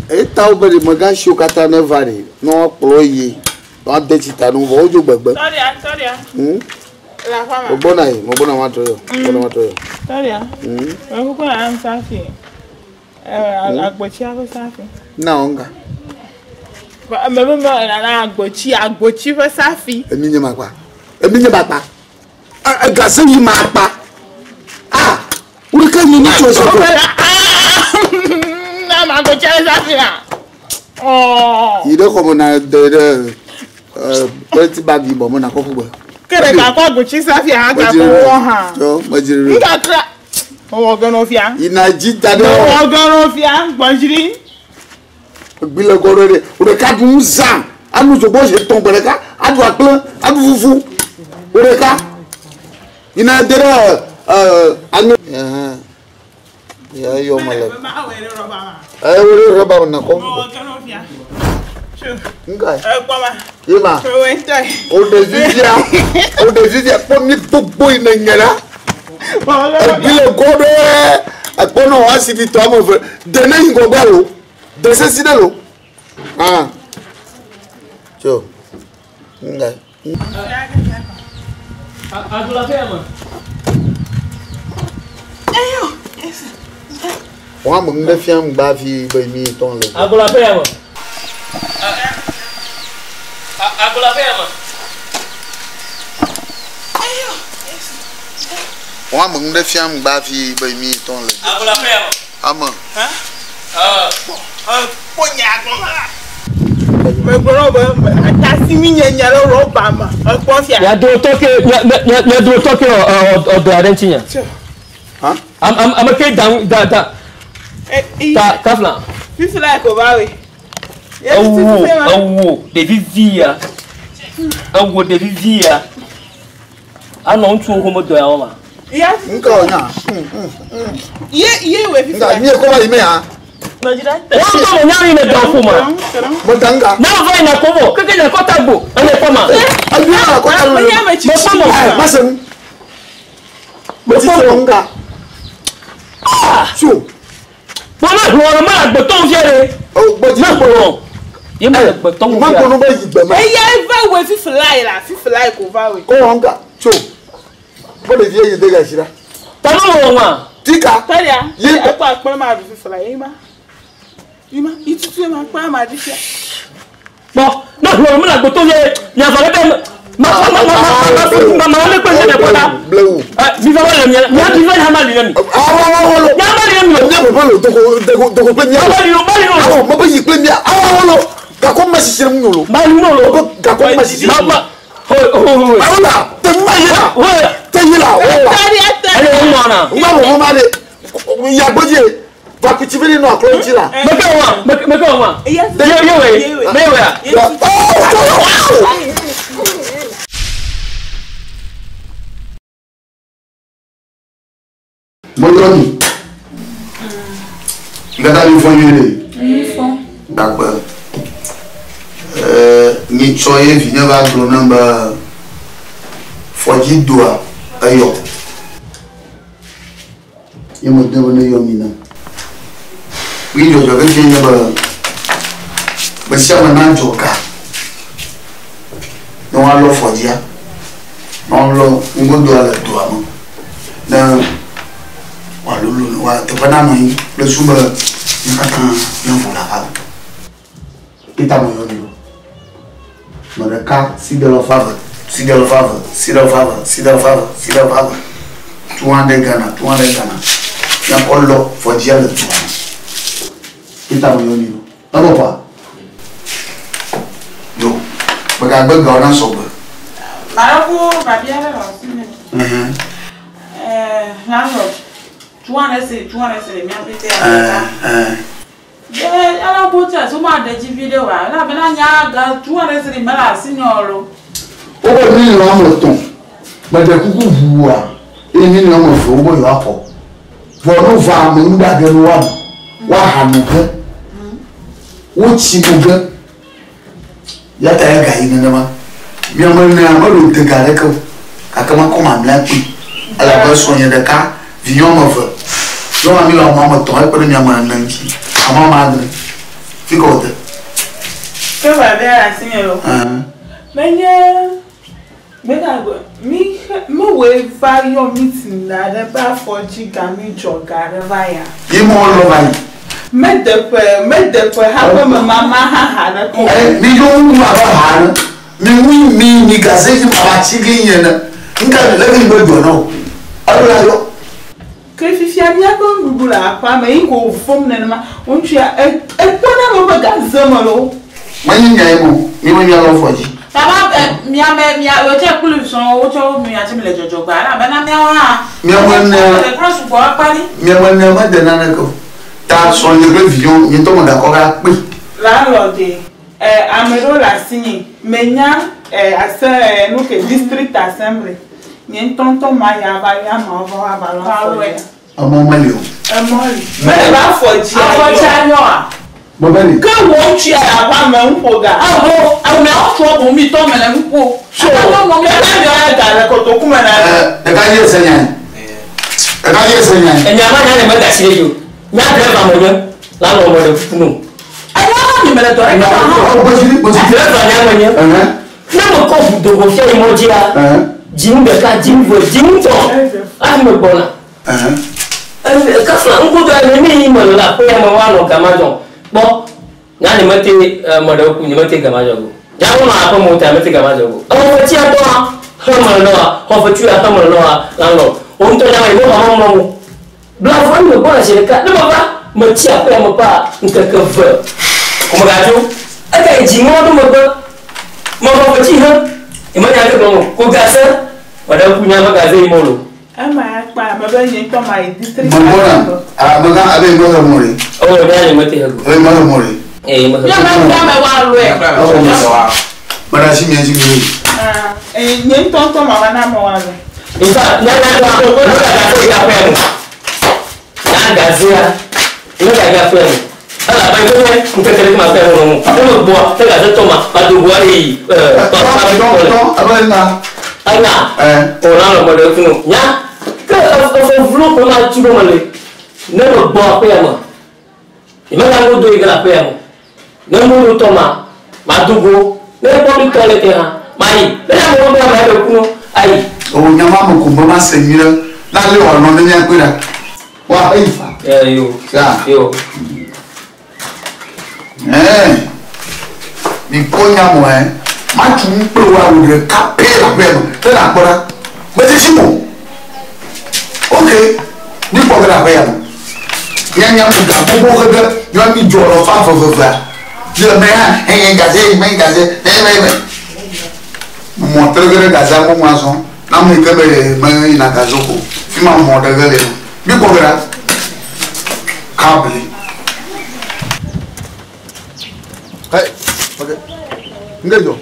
Eta wo be ɖe megasiwo katã ne va ɖe ne woakplɔ ye woade tsi ta ne wo vɔ wodzo gbegbe. Tɔɖia, tɔɖia. Le aƒea me. Megbɔna yi, megbɔna matrɔ yɔ, megbɔna matrɔ yɔ. Tɔɖia. Mekuku na am safi. Agbotsia ƒe safi. Na wo ŋga. Me me me na agbotsi, agbotsi ƒe safi. Emi nye makpa. Emi nye makpa. Egase yi makpa. Ah, wurike yi ni tso sɔkɔ. Na ma agbotsia ƒe safi la. Oh. Yi ɖe xɔme na de ɖe pɛti bag yibɔ me na kɔ ƒu gbe. Ke ɖe gakɔ agbotsi safi hã gakɔ wɔ hã. Yɔ, medzi ɖe. Ŋgakra. Mewɔ ge nɔ fia. Yi na dzi da ɖe. Mewɔ ge nɔ fia gbɔdzri. Egbi le gɔ ɖe ɖe. Wò ɖeka ɖu nu zã. Aɖu zogbɔ zi etɔ̃ gbe ɖeka. Aɖu akple, aɖu fufu. Wò ɖeka. Yi na de ɖe aŋe. Ya yɔ me le. Eye wo ɖe rɔba me na kɔ. Nka. Ye ma. O ɖevi via. O ɖevi via kpɔ ni gbogbo yi ne nye la. Egbi le gɔ ɖe. Ekpɔ nɔ asi vi tɔ ame ve. De ne yi ŋgɔgbe alo. De sesi ɖe lo. Ah. Tso. Nka. Wɔn ame ŋu ɖe fiam gba fi be mi tɔn le. Agola ƒe yame. Agola ƒe yame. Wɔn ame ŋu ɖe fiam gba fi be mi tɔn le. Agola ƒe yame. Ame. Kpɔ nya gɔme la. Megblɔ na wo be atasi mi nye nya ɖe rɔba me. Ekpɔ fia. Mia dometɔ ke mia mia dometɔ ke ɔdɔ aɖe ŋuti nye. Am ame ke da da da ta kafla. Fifi la ko va we. Ewo ewo ɖevi vi ya. Ewo ɖevi vi ya. Anɔ ŋutsuwo xɔme dɔ ya wɔma. Ya. Nka o nya. Ye ye we fifi. Nka mi ko va yi me ya. Wọ́n tó mọ̀ nyára ilẹ̀ dọ̀ fún ma. Mo ta nka. Náà fọ ìnà kó bọ̀ kékeré ní kọ́tà gbò ẹni kọ́ ma. Ayi na kọ́tà lọ. Mo kọ́ mọ̀. Ẹ má se nu. Mo ti sọ nka. So. Wọ́n náà hlọ̀rọ̀ mọ́ àgbẹ̀tọ̀ ń fẹ́ rẹ̀. O gbọ́dọ̀. Náà hlọ̀rọ̀. Yé mọ̀ àgbẹ̀tọ̀ ń Ma fẹ́. gbọ́dọ̀ bẹ yi gbẹ mẹ. Eye va we fifi la yi la fifi la yi ko va we. Ko wɔn nka. So. Mo le fi eyi de ka si la. Tàbí wọ̀ wọn. Tika. Tọ́lá Ye. ekpɔ akpɔn ma ɖu fifi la yi ma. Yi ma itutu ma akpɔn ma ɖu fia. Bɔn náà hlọ̀rọ̀ mọ́ àgbẹ̀tọ̀ ń fẹ́ yàtọ̀ lẹ́bẹ̀ ma ma ma ma ma ma ma ne kpe ne kɔta. Blewu. Ɛ mi fɛ wale mi mi mi fɛ hama li ne mi. Awɔ awɔ awɔ lo. Mi hama li ne mi. Mía bɛ lo dogo dogo dogo kple mía. Ba li lo ba li lo. Awɔ mo bɛ yi kple mía. Awɔ awɔ lo. Gakɔ ma sisi ɖe ŋu lo. Ba li lo lo. Gakɔ ma sisi. Ma ma. Ho ho ho. Awɔ la te ma yi la. Ho. Te yi la o wa. Tọ́lá Ɛlɛ o mɔ na. N b'a fɔ ko ma de yagbɔdzi vakuti fi ni nɔ akɔlɔ ŋuti la. Meke wa meke wa. Ye ye we me we ya. Mɔyɔ mi. Nkata mi fɔ nyuie ɖe. Gbagbe. Nyitsɔ ye vinye va gblɔ nam be fɔdzi doa eyɔ. Ye me de be ne yɔ mi nam. Mi dzɔdzɔ vevie nye be me sia me nadzɔ ga ne woalɔ fɔdzia ne woalɔ ŋgodoa le doa me ne wòalolo ne woa teƒe nanɔ anyi kple su be mí katã míavo le aƒea me. Peter me yɔ mi ɖo. Me ɖeka si ɖe le fa ve, si ɖe le fa ve, si ɖe le fa ve, si ɖe le fa ve, si ɖe le fa ve. 200 Ghana, 200 Ghana. Míakɔ lɔ fɔdzia le dua me. Peter me yɔ mi ɖo. Ebɔbɔa? Yo, megagbe gawo na sɔgbe. Màá kó bàbí alẹ́ lọ sí mi. Landlord, 200 cedi, 200 cedi, mi apete ya. Ye ala ko tse so ma de ji vi de wa. La bela nya ga 200 cedi me la si nyo lo. Wobe miliɔn ame etɔ̃ meɖe kuku ʋua eye miliɔn ame eve wobe yewoaxɔ. Vɔ ne wova ame nu ɖe ne woaɖu, woaha nu ge, wotsi nu ge. Ya ta ye ga yi nenema. Miame enea meɖo de ga ɖeke o gake mekɔ mamlɛa kpli elabe srɔ̃nye ɖeka, vinye woame eve, nyɔnua mi le ame woame etɔ̃ hekpe ɖe miame ene ŋuti, ame woame adre. Fi ka wòde? Ke va be asi nye lo. Menye gbegagbe mi mewɔe va yɔ meeting la ɖe be afɔ dzi ga mi dzɔ ga ɖe va ya. Ye mɔ lɔ va yi. Medeƒe haƒe me mama haha ɖe ko. Mi ɖo ŋu abe ha ne. Mi ŋu mi mi gaze yi ma tsi ge nye ne. Nka le mi be dzɔ na o. Alo la yɔ. Ke fifia míaƒe nuɖuɖu le aƒea me yi ko wòfom nenema ŋutsua ekpɔna me ƒe gaze me loo. Menye nya ye mo mi me mia lɔ fɔ dzi. Baba miame mia wotse kplu sɔn wotsɔ wo mia tsi mi le dzɔdzɔ gba elabena miawo hã. Miame ne miame ne me de naneke o. Ta sɔnye kple viwo nye ŋutɔ me gakɔ ga kpe. Landlord ame ɖewo le asi nye menya ase nu ke district assembly nye ŋutɔŋutɔ ma ya va ya ma va va lɔ afɔ dzi. Emɔ meli o. Emɔ li. Mele va afɔ dzi. Afɔ dzi anyɔa. Bɔbɛli. Ke wo ŋutsu ya aƒa me ŋuƒo ga. Aho ameawo tso bo mi tɔ me le ŋuƒo. So ke ne mi ya ga le kotoku me na. Ɖeka dzi ese nya. Ɖeka dzi ese nya. Enya ma nya ne me da si ɖe dzi o. Nya driver me nye la nɔ me ɖe kuku no. Enya ma mi me le dɔ ɖe kaba hã. Driver nya me nye. Ne me kɔ ʋu dogo fia yi mɔ dzia. Dzinu ɖeka, dzinu ve, dzinu tɔ. Hafi me gbɔna. Kafla ŋkudo ya ne yi me le aƒe ya me woanɔ gama dzɔ. Kpɔ nya ne mete me ɖe ku ne mete gama dzɔ go. Nya wo nɔ aƒe me ta mete gama dzɔ go. Ewo fe tia tɔa xe me le nɔa, xɔ fe tu ya xe me le nɔa la nɔ. Wo ŋutɔ nya me mo ma mo mo. Bla fɔ me gbɔna zi ɖeka. Ne me va me tsi aƒe ya me pa ŋkeke ve. Ko me gadzo. Eka yi dzi ŋlɔ ɖo megbe. Me xɔ fe tsi he. Me nya ke gblɔm ko gaze. Me ɖe ku nya me gaze yi mo lo. Ema ya kpa ame be nye ŋutɔ ma yi district. Mɔgbɔna amegã abe mɔ he mɔ ɖe. Ɔ ne ale mete he go. Ebe mɔ he mɔ ɖe. Ee mɔ he. Míame míame wa lɔe. Mɛ ɖe asi mia dzi mi. Ee nye ŋutɔ ŋutɔ ma va na ame wa lɔe. Nfa nya nya dɔ ne ga gaze ya ƒe mo. Nya gaze ya ne ga ga ƒe mo. Ela ba yi ne ŋkeke ɖe ma ƒe mo mo. Ne me gbɔ ne gaze tɔ ma ma do goa yi Tɔ tɔ abe na. Enya. O la nɔ mɔ ɖe kunu. Nya ke efo vlo ko ma tu ɖo me le. Ne me gbɔ aƒe ya me. Me ga ŋgo do yi ge le aƒe ya me. Ne mo ɖo tɔ ma ma do go. Ne kpɔ mi tɔ le te hã ma yi. Ne nya mo be ame ɖe kunu ayi. O nya ma me ko me ma se nyuie ɖe. Na le wòanɔ ne mía kpe ɖa. Wa eyi fa. Yo. Ya. Yo. Mi kpɔ nya mo ɛ. Ma tu ŋu kple wa wò ɖeka pɛ le aƒea me. Ne na kpɔ ɖa. Mete si mo. Ok. Mi kpɔ ge ɖe aƒea me. Mía nya mu ga gbogbo xe ge. Mía mi dzɔ lɔ fa vevevea. Le me hã, eye gaze, me gaze, eye me me. Mɔ tre ge ɖe gazea gbɔ ŋu azɔ. Na ame yi ke be me yina gaze ko. Fi ma mɔ ɖe ge le. Mi kpɔ ge ɖa. Kabli. Hey, okay. Nge dzɔ.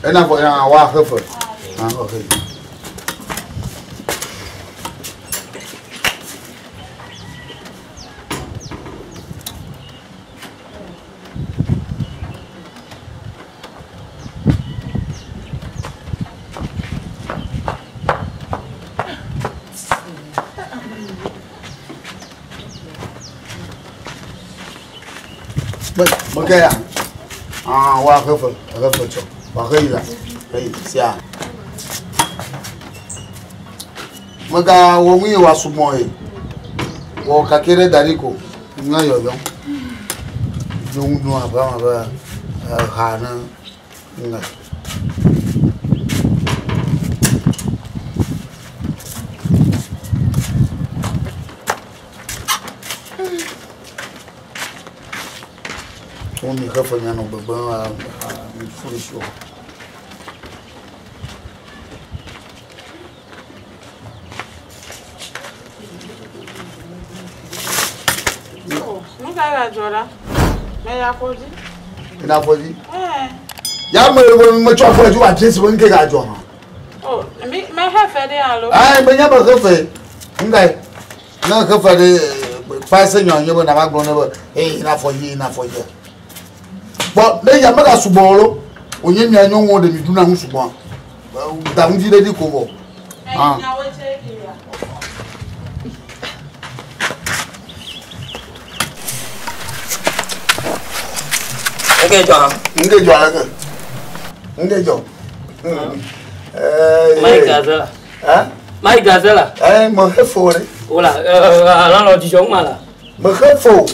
Ena fɔ ya wa xe fe. Ah, okay. Okay ya. Ah, wa xe fe, xe fe tsɔ. Wa xe yi la. Xe yi sia. Mega wɔ nu ye wa sugbɔ ye. Wɔ kake ɖe da ɖi ko. Nua yɔyɔ. Dzo ŋu nu abe ame be eha ne ŋe. Wo mi xe fe mianɔ gbegbe mi foolish o. Nu ka le dzɔ ɖa? Me ya afɔ dzi. Ena afɔ dzi? Ya me me tsɔ afɔ dzi wa dzi si be ŋke ga dzɔ hã. O mi me xe fe ɖe alo? Ayi me nya be xe fe. Ŋka ne xe fe ɖe kpa se nyɔ nye be na va gblɔ ne be eye ena afɔ dzi ena afɔ dzi. Bɔn ne ya me ga sugbɔ lo wònye mia nyɔnuwo ɖe mi ɖuna nu sugbɔ. Da ŋuti ɖe ɖi ko vɔ. Ah. ke dzɔ hã. Nke dzɔ ale ke. Nke dzɔ. Mayi gaze la. Hein? Mayi gaze la. Eh, me he fo re. Wala, landlord dzidzɔ ŋuma la. Me he fo.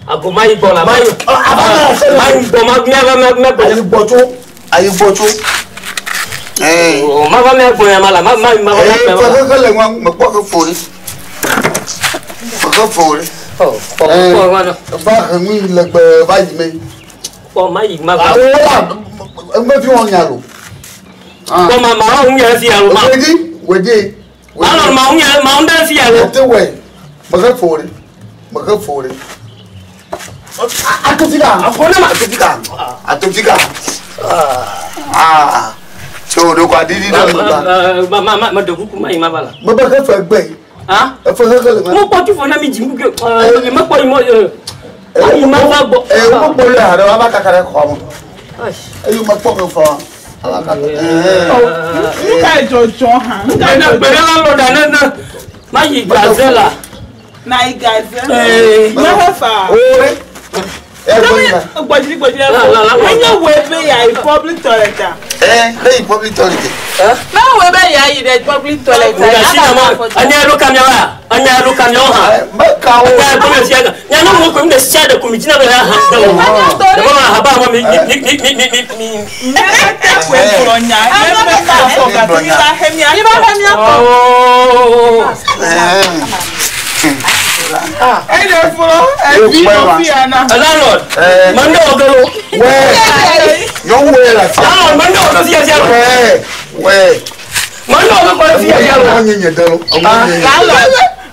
Ago mayi gbɔ la mayi. Ava na se. Mayi gbɔ ma mia va mia gbɔ. Ayi gbɔ tso. Ayi gbɔ tso. Eh. O ma va mia gbɔ ya ma la ma ma ma va mia Eh, gbɔ. fe he le ŋua me kpɔ he fo re. Me he fo re. Ɔ kpɔ kpɔ ma dɔ. Va he ŋui legbe va yi me. Kpɔ mayi ma va. Awo la ŋgbe fi wɔn nya lo. Kpɔ ma ma wa ŋu ya fi ya lo ma. Wedi wedi. Landlord ma ŋu ya ma ŋu ɖe fi ya lo. Ete wɛ. Me he fo re. Me he fo re. Atofika. Afɔ ne ma. Atofika. Atofika. Ah. Tso do kwa didi ɖe me ba. Ma ma ma ma ɖe kuku mayi ma va la. Me be he fe gbe. Ah. Efe he he le me. Mo kpɔ tu fɔ na mi dzi kuku. Me kpɔ yi mɔ. Ayi ma va gbɔ. Ee wo kpɔ le haɖe wa va kaka ɖe xɔ me. Eye me kpɔ he fɔ. Ava kaka. Nu ka dzɔdzɔ hã? Nu ka Gbẹ̀dẹ̀ dzɔdzɔ? gbẹ̀dẹ̀ landlord ne ne mayi gaze la. Na yi gaze. Ee. Me he fa. Ore. Ɛ gbɔ yi ma. Gbɔdzi gbɔdzi La, la, la, la. Menye woe be yeayi public toilet a? Ɛ ne yi public toilet. Ne woe be yeayi ɖe public toilet a, Nga si na ma anya ɖo kamiɔ la anya ɖo kamiɔ hã. Ɛ me ka wo. Anya ɖo kamiɔ sia nya ne mo ko mi de sia de ko mi dzina be ha ha de o. Dama ma ha ba ma mi mi mi mi mi mi mi. Ne te koe gblɔ nya. Ne me ma fɔ gake mi va he mia Mi va he mia kɔ. Ooo. Eɖe flo evi nɔ fi ya na. Landlord. Ɛ. Ma ne wɔ gelo. Wɛ. Nyɔnu wɛ le afi. Landlord ma ne wɔ fia fia lo. Wɛ. Wɛ. Ma ne wɔ kɔ fia fia lo. Ɛmɔ nye nye de lo. Ɛmɔ nye nye.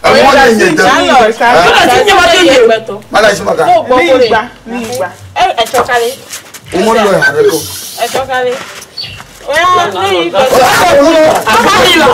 Ɛmɔ nye nye de lo. Landlord sa. Ala ti nye ma te ye. Mala si ma ka. Mi yi gba mi yi gba. Etsɔ kale. O mɔ lɔ haɖe ko. Etsɔ kale. Oya ne yi gbɔ. A ba yi la.